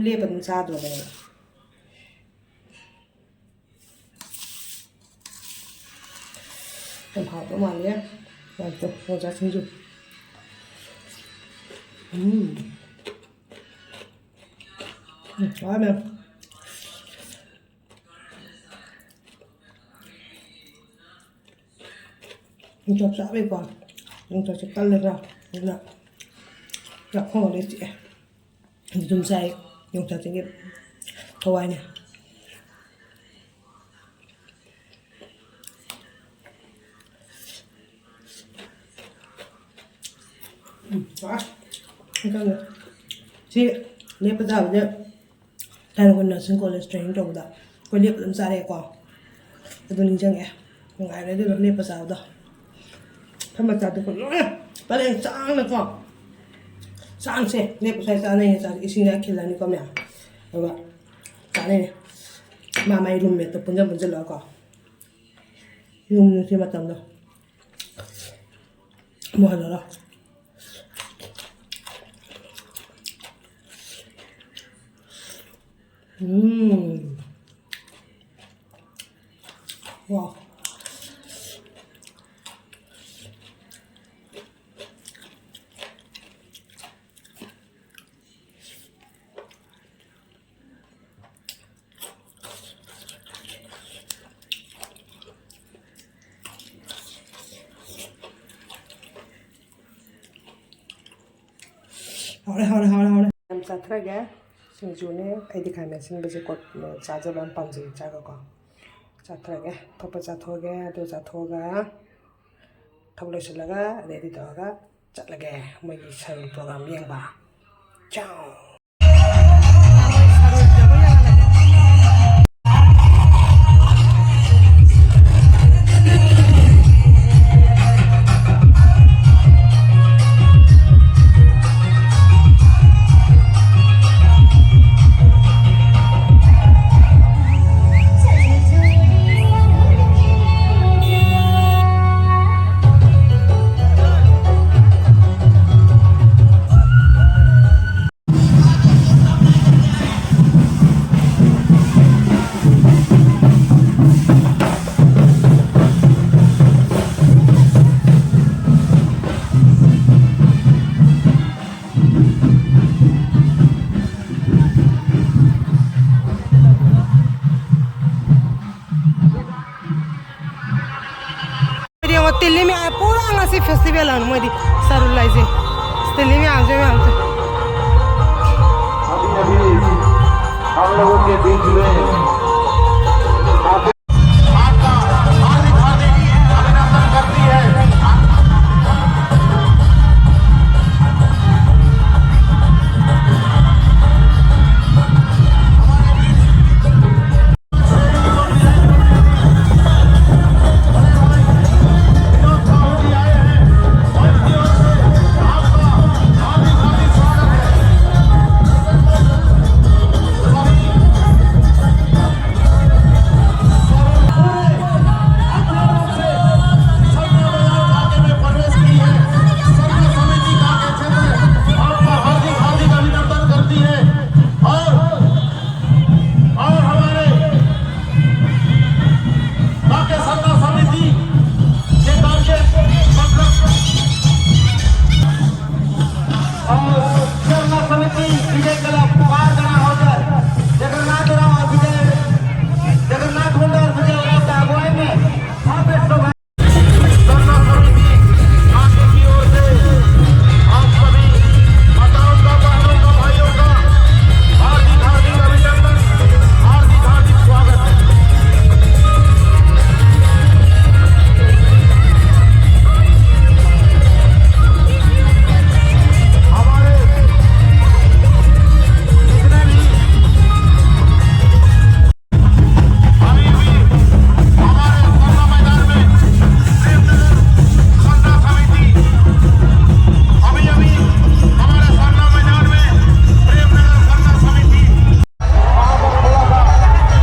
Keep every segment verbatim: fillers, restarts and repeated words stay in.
ꯂꯦꯞꯄ ꯑꯗꯨꯝ ꯆꯥꯗ꯭ꯔꯣꯕꯅꯦ꯫ ꯌꯥꯝ ꯍꯥꯎꯗꯧ ꯃꯥꯜꯂꯦ꯫ ꯌꯥꯝ ꯇꯧ, ꯌꯣꯡꯆꯥꯛ ꯁꯤꯡꯖꯨ꯫ ꯎꯝ꯫ ꯎꯝ, ꯍꯥꯎꯔꯦ ꯃꯌꯥꯝ꯫ ꯌꯣꯡꯆꯥꯛ ꯆꯥꯕꯩꯀꯣ, ꯌꯣꯡꯆꯥꯛꯁꯦ ꯀꯜꯂꯦꯕ, ꯑꯗꯨꯅ ꯆꯥꯛꯈꯣꯡꯗ ꯆꯤꯛꯑꯦ꯫ ꯑꯗꯨꯝ ꯆꯥꯏ, ꯌꯣꯡꯆꯥꯛꯁꯤꯒꯤ ꯊꯋꯥꯏꯅꯦ꯫ ꯎꯝ, ꯑꯁ, ꯁꯤ ꯂꯦꯞꯄ ꯆꯥꯕꯁꯦ ꯊꯥꯏꯅ ꯑꯩꯈꯣꯏ nursing college training ꯇꯧꯕꯗ ꯑꯩꯈꯣꯏ ꯂꯦꯞꯄ ꯑꯗꯨꯝ ꯆꯥꯔꯛꯑꯦꯀꯣ꯫ ꯑꯗꯨ ꯅꯤꯡꯁꯤꯡꯉꯛꯑꯦ꯫ ꯅꯨꯡꯉꯥꯏꯔꯦ ꯑꯗꯨꯗꯣ ꯂꯦꯞꯄ ꯆꯥꯕꯗꯣ꯫ ꯐꯝꯃ ꯆꯥꯗꯣꯏꯀꯣ꯫ ꯂꯣꯏꯔꯦ꯫ ꯄꯔꯦꯡ ꯁꯥꯡꯅꯀꯣ꯫ ꯁꯥꯡꯁꯦ꯫ ꯂꯦꯞꯄ ꯁ꯭ꯋꯥꯏ ꯆꯥꯅꯩꯌꯦ ꯆꯥꯁꯦ꯫ ꯏꯁꯤꯡ ꯍꯦꯛ ꯈꯤꯜꯂꯅꯤꯀꯣ ꯃꯌꯥꯝ꯫ ꯑꯗꯨꯒ ꯆꯥꯅꯩꯅꯦ꯫ ꯃꯥ ꯃꯥꯏ roommate ꯇꯣ ꯄꯨꯟꯖꯟ ꯄꯨꯟꯖꯜꯂꯒꯀꯣ꯫ ꯌꯨꯝꯗ ꯁꯤ ꯃꯇꯝꯗꯣ꯫ ꯃꯨꯍꯜꯂꯔꯣꯏ꯫ ꯎꯝ꯫ ꯋꯥꯎ꯫ ꯍꯥꯎꯔꯦ, ꯍꯥꯎꯔꯦ, ꯍꯥꯎꯔꯦ, ꯍꯥꯎꯔꯦ꯫ ꯌꯥꯝ ꯆꯥꯊꯔꯒꯦ꯫ ꯁꯤꯡꯖꯨꯅꯦ꯫ ꯑꯩꯗꯤ ꯈꯥꯃꯦꯟ ꯑꯁꯤꯟꯕꯁꯦ ꯀꯣꯠ-, ꯆꯥꯖꯕ ꯌꯥꯝ ꯄꯥꯝꯖꯩ ꯆꯥꯒꯀꯣ꯫ ꯆꯥꯊꯔꯒꯦ꯫ ꯊꯣꯛꯄ ꯆꯥꯊꯣꯛꯑꯒꯦ꯫ ꯑꯗꯨ ꯆꯥꯊꯣꯛꯑꯒ ꯊꯕꯛ ꯂꯣꯏꯁꯤꯜꯂꯒ ready ꯇꯧꯔꯒ ꯆꯠꯂꯒꯦ ꯃꯣꯏꯒꯤ ꯁꯔꯨ program ꯌꯦꯡꯕ꯫ ꯆꯥꯎ! ꯇꯤꯜꯂꯤ ꯃꯌꯥꯝ ꯄꯨꯔꯥ ꯉꯁꯤ ꯐꯦꯁꯇꯤꯚꯦꯜ ꯑꯃ ꯃꯣꯏꯗꯤ ꯁꯔꯨ ꯂꯥꯏꯁꯦ꯫ ꯇꯤꯜꯂꯤ ꯃꯌꯥꯝꯁꯦ ꯃꯌꯥꯝꯁꯦ꯫ अभी अभी हम लोगों के बीच में आपका हार्दिक हार्दिक अभिनंदन करती है। और हमारे काके सरना समिति के काके मतलब और सरना समिति विजय क्लब पार गणा होकर जगन्नाथ राव विजय, जगन्नाथ मंडल विजय राव का अगुवाई में यहाँ पे शोभा सरना समिति काके की ओर से आप सभी माताओं का, बहनों का, भाइयों का हार्दिक हार्दिक अभिनंदन, हार्दिक हार्दिक स्वागत है। हमारे जितने भी अभी अभी हमारे सरना मैदान में प्रेमनगर सरना समिति, अभी अभी हमारे सरना मैदान में प्रेमनगर सरना समिति वहाँ पर थोड़ा सा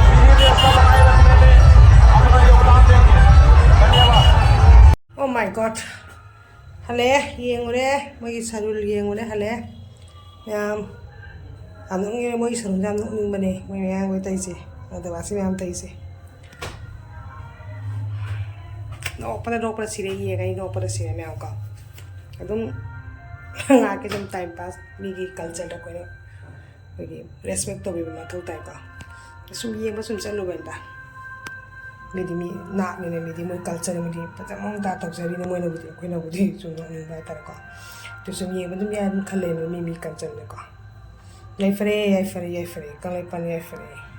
बिहेवियर को बनाए रखने में अपना योगदान देंगे। धन्यवाद। Oh my God. ꯍꯜꯂꯛꯑꯦ, ꯌꯦꯡꯉꯨꯔꯦ, ꯃꯣꯏꯒꯤ ꯁꯔꯨꯜ ꯌꯦꯡꯉꯨꯔꯦ, ꯍꯜꯂꯛꯑꯦ꯫ ꯃꯌꯥꯝ ꯌꯥꯝ ꯅꯣꯛꯅꯤꯡꯉꯦ, ꯃꯣꯏꯒꯤ ꯁꯔꯨꯜꯁꯦ ꯌꯥꯝ ꯅꯣꯛꯅꯤꯡꯕꯅꯦ, ꯃꯣꯏ ꯃꯌꯥꯡꯈꯣꯏ ꯇꯧꯔꯤꯁꯦ꯫ ꯑꯗꯨꯒ ꯑꯁꯤ ꯃꯌꯥꯝ ꯇꯧꯔꯤꯁꯦ꯫ ꯅꯣꯛꯄꯗ ꯅꯣꯛꯄꯗ ꯁꯤꯔꯦ, ꯌꯦꯡꯉ ꯑꯩ ꯅꯣꯛꯄꯗ ꯁꯤꯔꯦ ꯃꯌꯥꯝ ꯀꯣ꯫ ꯑꯗꯨꯝ ꯉꯥꯏꯍꯥꯛꯀꯤ ꯁꯨꯝ ꯇꯥꯏꯝ ꯄꯥꯁ, ꯃꯤꯒꯤ ꯀꯜꯆꯔꯗ ꯑꯩꯈꯣꯏꯅ ꯑꯩꯈꯣꯏꯒꯤ ꯔꯦꯁꯄꯦꯛ ꯇꯧꯕꯤꯕ ꯃꯊꯧ ꯇꯥꯏꯀꯣ꯫ ꯁꯨꯝ ꯌꯦꯡꯕ ꯁꯨꯝ ꯆꯠꯂꯨꯕꯅꯤꯗ꯫ ꯃꯤꯗꯤ ꯃꯤ ꯅꯥꯠꯅꯤꯅ, ꯃꯤꯗꯤ ꯃꯣꯏ ꯀꯜꯆꯔ, ꯃꯤꯗꯤ ꯐꯖ ꯃꯑꯣꯡ ꯇꯥ ꯇꯧꯖꯔꯤꯅꯤ꯫ ꯃꯣꯏꯅꯕꯨꯗꯤ, ꯑꯩꯈꯣꯏꯅꯕꯨꯗꯤ ꯁꯨꯝ ꯅꯣꯛꯅꯤꯡꯕ ꯍꯥꯏꯇꯥꯔꯦꯀꯣ꯫ ꯑꯗꯨ ꯁꯨꯝ ꯌꯦꯡꯕ ꯑꯗꯨꯝ ꯌꯥꯏ, ꯑꯗꯨꯝ ꯈꯜꯂꯦ ꯃꯤ ꯃꯤ ꯀꯜꯆꯔꯅꯤꯀꯣ꯫ ꯌꯥꯏꯐꯔꯦ, ꯌꯥꯏꯐꯔꯦ, ꯌꯥꯏꯐꯔꯦ, ꯀꯪꯂꯩꯄꯥꯛ ꯌꯥꯏꯐꯔꯦ꯫